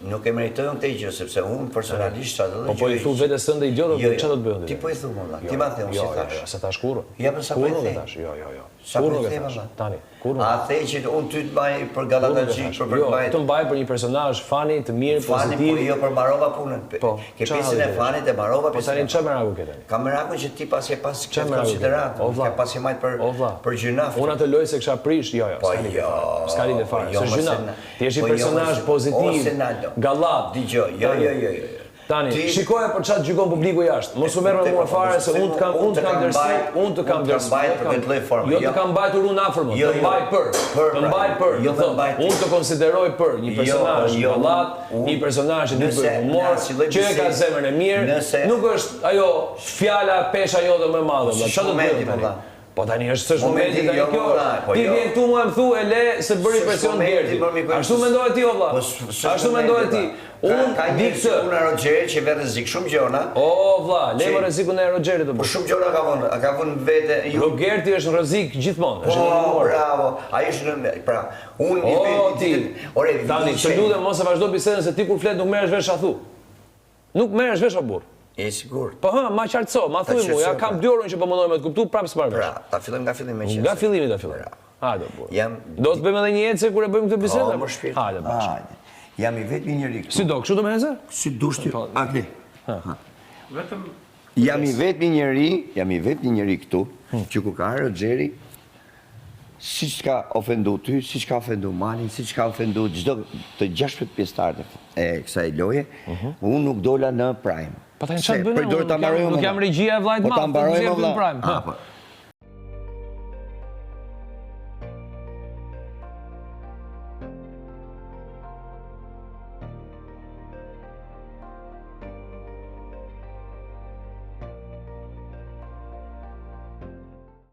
Nuk e meritoj unë këtë gjë, sepse unë personalisht çfarëdo Po po i thu vetes tënde idiot, jo, çfarë do të bëj unë? Ti po i thu mua, vlla. Ti ma the, unë jo, s'i jo, thash. Jo, s'e thash kurrë. Ja, po sa po i the. Jo, jo, jo. Sa po i the, vlla? Tani, kurrë. A the që unë ty të mbaj për gallataxhi, për për jo, mbaj. Të mbaj për një personazh funny, të mirë, pozitiv. Funny, po jo për mbarova punën. Po. Ke pjesën e funny-t e mbarova Po tani çfarë meraku ke tani? Kam merakun që ti pasi e pas këtë konsideratë, ke pasi majt për për gjynah. Unë atë lojë s'e kisha prish, jo, jo, po s'ka lidhje jo, fare. S'ka lidhje fare, jo, s'është gjynah. Ti je një po jo, personazh pozitiv, gallat. Dëgjo, jo, jo, jo, jo. jo. Tani, shikoje për çfarë gjykon publiku jashtë. Mos u merr me mua po, fare se unë të kam unë të kam vlerësu, unë të kam vlerësu. Unë të kam forme. Jo të kam mbajtur unë afër më, të mbaj për, të pra, mbaj për, jo të thotë, unë të konsideroj për një personazh gallat, një personazh që di të bëjë humor, që e ka zemrën e mirë, nuk është ajo fjala pesha jote më e madhe, vëlla. Çfarë do të bëj tani? Po tani është s'është momenti tani jo, kjo. Po ti jo. vjen këtu mua më thu e le se bëri presion Gerti. Ashtu mendoje ti o vlla. Po, Ashtu mendoje ti. Unë ka di një këtë. Puna Rogeri që vë rrezik shumë gjona. O vlla, le më rrezikun e Rogerit Po shumë gjona ka vënë, a ka vënë vete ju. Rogerti është në rrezik gjithmonë, është në po, bravo. Ai është në pra, unë i ti. Ore, tani të lutem mos e vazhdo bisedën se ti kur flet nuk merresh vesh ç'a thu. Nuk merresh vesh o burrë. Je i sigurt? Po hë, ma qartëso, ma thuj mu, ja kam pra. dy orë që po mundohem me të kuptu, prapë s'marr vesh. Pra, ta fillojmë nga fillimi me qenë. Nga fillimi ta fillojmë. Pra. Hajde burrë. Jam Do të bëjmë edhe një ecje kur e bëjmë këtë bisedë? Po, më shpirt. Hajde bashkë. Hajde. Jam i vetmi njeri këtu. Si do, kështu do me ecë? Si dush ti. Po. Akli. Ha. Vetëm Jam i vetmi njeri, jam i vetmi njeri këtu, hmm. që kur ka ardhur Roxheri, siç ka ofendu ty, siç ka ofendu Malin, siç ka ofendu çdo të 16 pjesëtarët e kësaj loje, mhm. unë nuk dola në prime. Po tani çfarë bëjmë? Për ta mbaroj unë. Nuk jam regjia e vllait po madh, ta mbaroj më vëlla. Po.